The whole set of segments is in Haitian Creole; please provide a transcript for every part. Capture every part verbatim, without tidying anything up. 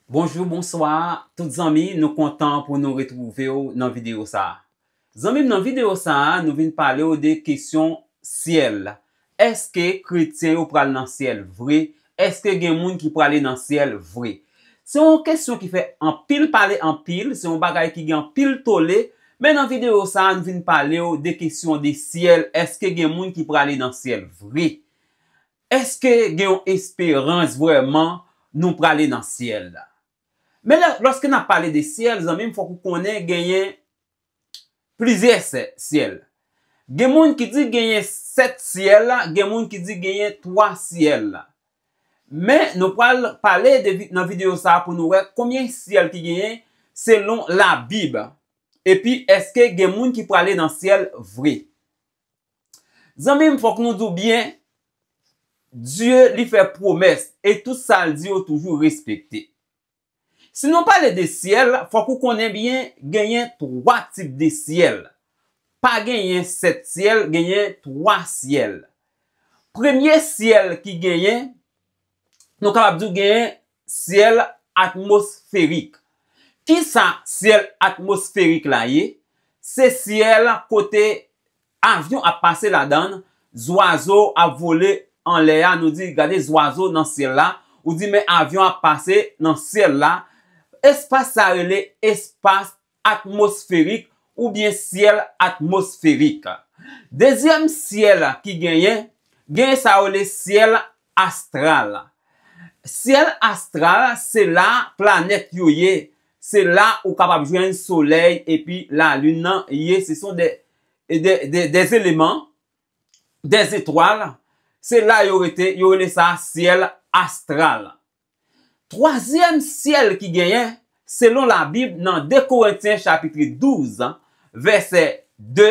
Bonjou, bonswa, tout zanmi, nou kontan pou nou retwouve w nan videyo sa a. Zanmi m, nan videyo sa a, nou vin pale w de kesyon syèl. Èske kretyen yo pral nan syèl vre? Èske gen moun ki prale nan syèl vre? Se yon kesyon ki fè anpil pale anpil, se yon bagay ki gen anpil tole, men nan videyo sa a, nou vin pale w de kesyon de syèl. Èske gen moun ki prale nan syèl vre? Èske gen yon esperans vrèman nou prale nan syèl la? Men lè, lòske n ap pale de syèl, zanmi m, fòk ou konnen genyen plizyè sè-, syèl. Gen moun ki di genyen sèt syèl, gen moun ki di genyen twa syèl. Men nou pral pale de vi-, nan videyo sa a pou nou wè konbyen syèl ki genyen selon Labib. Epi, èske gen moun ki prale nan syèl vre? Zanmi m, fòk nou di w byen, Dye, li fè pwomès, e tout sa l di yo toujou respekte. Si nou pale de syèl, fòk ou konnen byen, genyen twa tip de syèl. Pa genyen sèt syèl, genyen twa syèl. Premye syèl ki genyen, nou kapab di w genyen syèl atmosferik. Kisa syèl atmosferik la ye? Se syèl kote avyon ap pase ladan l, zwazo ap vole anlè a, nou di, gade zwazo nan syèl la, ou di, men avyon ap pase nan syèl la. Espas sa rele espas atmosferik oubyen syèl atmosferik. Dezyèm syèl ki genyen, genyen sa yo rele syèl astral. Syèl astral, se la planèt yo ye, se la ou kapab jwenn solèy epi lalin nan ye, se son de, de, de, des éléments, des étoiles, se la yo rete, yo rele sa syèl astral. Twazyèm syèl ki genyen, selon Labib, nan de Korentyen chapit douz, vèsè de,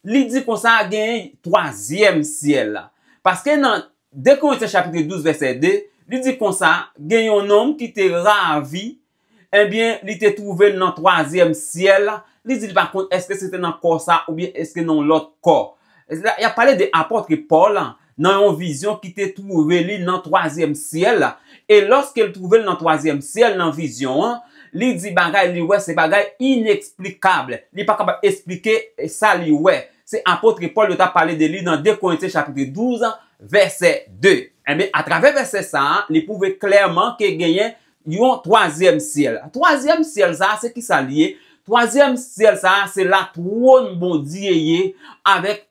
li di konsa genyen twazyèm syèl la. Paske nan de Korentyen chapit douz, vèsè de, li di konsa, gen yon nonm ki te ravi, ebyen, li te twouve l nan twazyèm syèl la. Li di l pa konn èske se te nan kò sa oubyen èske nan yon lòt kò. Y ap pale de apòt Pòl nan yon vizyon ki te twouve li nan twazyèm syèl la. E lòske l twouve l nan twazyèm syèl nan vizyon an, li di bagay li wè se bagay ineksplikab. Li pa kapab esplike sa li wè. Se apòt Pòl yo t ap pale de li nan de Korentyen chapit douz, vèsè de. Ebyen, atravè vèsè sa a, li pwouve klèman ke genyen yon twazyèm syèl. Twazyèm syèl sa a, se kisa li ye? Twazyèm syèl sa a, se la twòn Bondye ye avèk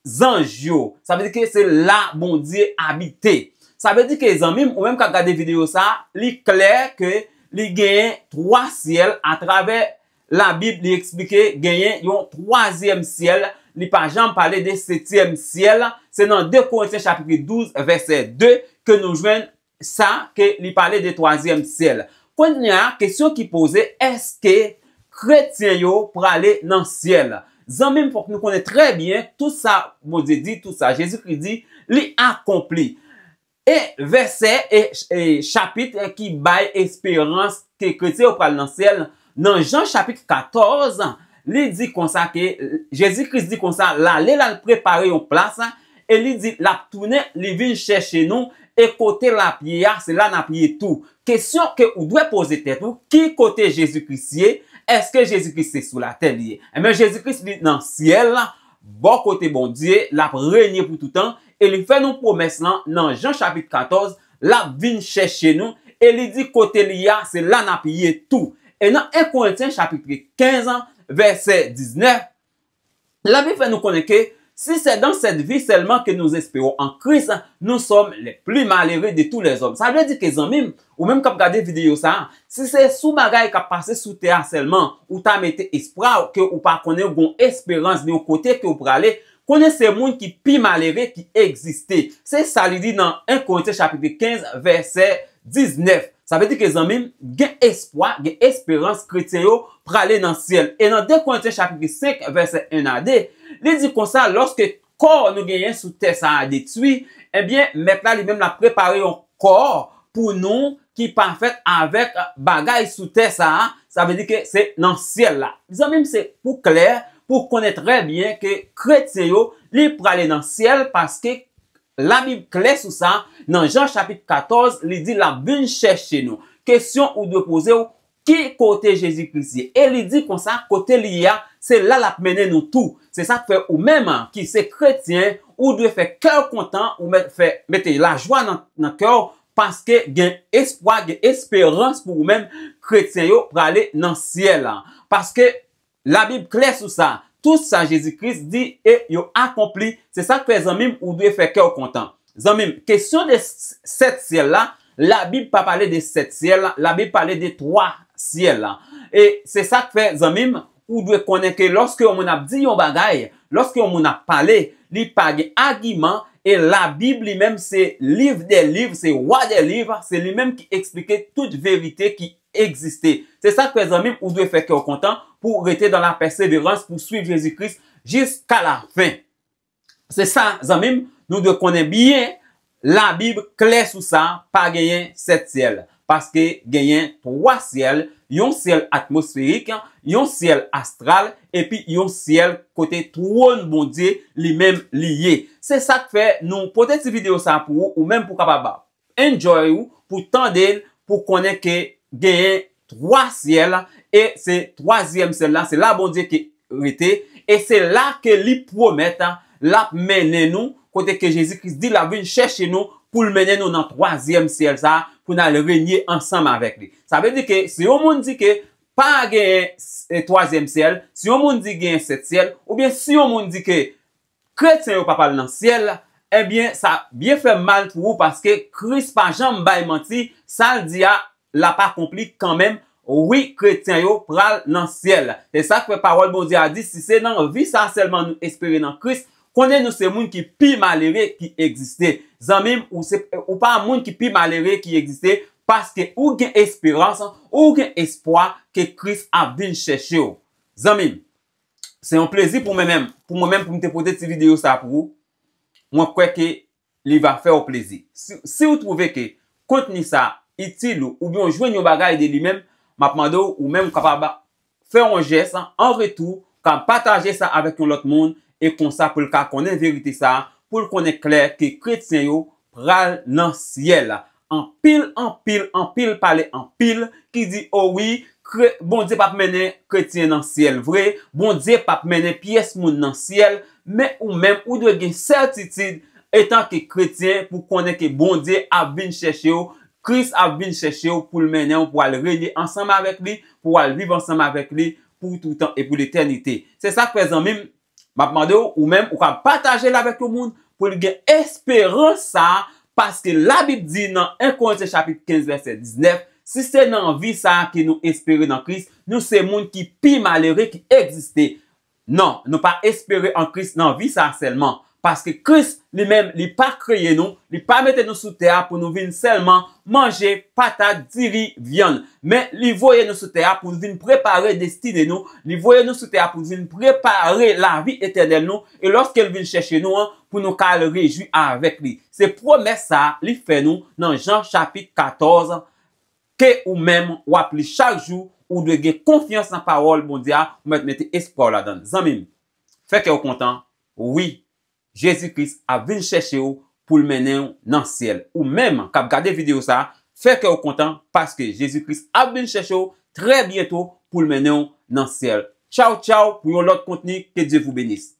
zanj yo. Sa vle di ke se la Bondye abite. Sa vle di ke, zanmi m, ou menm k ap gade videyo sa a, li klè ke li genyen twa syèl atravè Labib, li eksplike genyen yon twazyèm syèl. Li pa janm pale de setyèm syèl. Se nan de Korentyen chapit douz, vèsè de, ke nou jwenn sa ke li pale de twazyèm syèl. Kounye a, kesyon ki poze, èske kretyen yo prale nan syèl? Zanmi m, fòk nou konnen trè byen, tout sa Bondye di, tout sa Jezikri di, li akonpli. E vèsè e, e chapit ki bay esperans ke kretyen yo pral nan syèl, nan Jan chapit katòz, li di konsa ke, Jezikri di konsa, l ale, l al prepare yon plas, e li di l ap tounen, li vin chèche nou, e kote l ap ye a, se la n ap ye tou. Kesyon ke ou dwe poze tèt ou, ki kote Jezikri ye? Èske Jezikri se sou latè li ye? Ebyen, Jezikri li nan syèl la, bò kote Bondye, l ap renye pou toutan, e li fè nou pwomès lan nan Jan chapit katòz, l ap vin chèche nou, e li di kote li ye a, se la n ap ye tou. E nan en Korentyen chapit kenz, vèsè diznèf, Labib fè nou konnen ke si c'est dans cette vie seulement que nous espérons en Christ, nous sommes les plus malheureux de tous les hommes. Sa vle di ke, zanmi m, ou menm k ap gade videyo sa a, si se sou bagay k ap pase sou tè a sèlman ou ta mete espwa w, ke ou pa konnen ou gen yon esperans, gen yon kote ke ou prale, konnen se moun ki pi malere ki egziste. Se sa li di nan en Korentyen chapit kenz, vèsè diznèf. Sa vle di ke, zanmi m, gen espwa, gen esperans kretyen yo prale nan syèl. E nan de Korentyen chapit senk, vèsè en a de, li di konsa, lòske kò nou genyen sou tè sa a detwi, ebyen, Mèt la li menm l ap prepare yon kò pou nou ki pa fèt avèk bagay sou tè sa a, sa vle di ke se nan syèl la. Zanmi m, se pou klè, pou konnen trè byen ke kretyen yo, li prale nan syèl paske Labib klè sou sa, nan Jan chapit katòz, li di l ap vin chèche nou. kesyon ou dwe poze w, ki kote Jezi Kris ye? E li di konsa, kote li ye a, se la l ap mennen nou tou. Se sa k fè ou menm ki se kretyen, ou dwe fè kè w kontan, ou mèt fè, mete lajwa nan, nan kè w, paske gen espwa, gen esperans pou ou menm, kretyen yo prale nan syèl la. Paske Labib klè sou sa. Tout sa Jezi Kris di e yo akonpli. Se sa k fè, zanmi m, ou dwe fè kè w kontan. Zanmi m, kesyon de s-, sèt syèl la, Labib pa pale de sèt syèl la, Labib pale de twa syèl la. E se sa k fè, zanmi m, ou dwe konnen ke lòske yon moun ap di yon bagay, lòske yon moun ap pale, li pa gen agiman, e Labib li menm se liv dè liv, se wa dè liv, se li menm ki eksplike tout verite ki egziste. Se sa k fè, zanmi m, ou dwe fè kè w kontan pou w rete dans la persévérance, pou w swiv Jezi Kris jiska la fen. Se sa, zanmi m, nou dwe konnen byen, Labib klè sou sa, pa genyen sèt syèl. Paske genyen twa syèl, yon syèl atmosferik, yon syèl astral, epi yon syèl kote twòn Bondye li menm li ye. Se sa k fè nou pote ti videyo sa pou ou, ou menm pou w kapab enjoy ou, pou tande l, pou konnen ke genyen twa syèl, e se twazyèm syèl la, se la Bondye ke rete, e se la ke li pwomèt, l ap mennen nou, kote ke Jezi Kris di l ap vin chèche nou, pou l mennen nou nan twazyèm syèl sa, pou n al renye ansanm avèk li. Sa vle di ke si yon moun di ke pa genyen, e, twazyèm syèl, si yon moun di genyen sèt syèl, oubyen si yon moun di ke kretyen yo p ap al nan syèl, ebyen, sa byen fè m mal pou ou, paske Kris pa janm bay manti, sa l di a, l ap akonpli kanmenm. Wi, kretyen yo pral nan syèl. Se sa k fè pawòl Bondye a di, si se nan vi sa a sèlman nou espere nan Kris, konnen nou se moun ki pi malere ki egziste. Zanmi m, ou se, ou pa moun ki pi malere ki egziste, paske ou gen esperans, ou gen espwa ke Kris ap vin chèche w. Zanmi m, se yon plezi pou mwen menm, pou mwen menm, pou m te pote ti videyo sa pou ou. Mwen kwè ke li va fè w plezi. Si, si w twouve ke kontni sa itil ou, oubyen w jwenn yon bagay de li menm, m ap mande w, ou menm, ou kapab fè yon jès an retou, ka pataje sa avèk yon lòt moun, e konsa pou l ka konnen verite sa, pou l konnen klè ke kretyen yo pral nan syèl. Anpil, anpil, anpil pale anpil ki di, o wi, kre-, Bondye p ap mennen kretyen nan syèl vre, Bondye p ap mennen pyès moun nan syèl, men ou menm, ou dwe gen sètitid, etanke kretyen, pou konnen ke Bondye ap vin chèche w, Kris ap vin chèche w pou l mennen w pou al renye ansanm avèk li, pou w al viv ansanm avèk li pou toutan e pou letènite. Se sa k fè, zanmi m, m ap mande w, ou menm, ou ka pataje l avèk yon moun pou l gen esperans sa a, paske Labib di nan en Korentyen chapit kenz vèsè diznèf, si se nan vi sa a ke nou espere nan Kris, nou se moun ki pi malere ki egziste. Non, nou pa espere an Kris nan vi sa a sèlman, paske Kris li menm, li pa kreye nou, li pa mete nou sou tè a pou nou vin sèlman manje patat, diri, vyann. Men li voye nou sou tè a pou nou vin prepare destine nou, li voye nou sou tè a pou nou vin prepare lavi etènèl nou, e lòske l vin chèche nou an, pou nou ka al rejwi avèk li. Se pwomès sa a li fè nou nan Jan chapit katòz, ke ou menm w ap li chak jou, ou dwe gen konfyans nan pawòl Bondye a, ou mèt mete espwa w ladan l. Zanmi m, fè kè w kontan. Wi, Jezi Kris ap vin chèche w pou l mennen w nan syèl. Ou menm k ap gade videyo sa a, fè kè w kontan, paske Jezi Kris ap vin chèche w trè byento pou l mennen w nan syèl. Tchaw, tchaw, pou yon lòt kontni, ke Dye vou benis.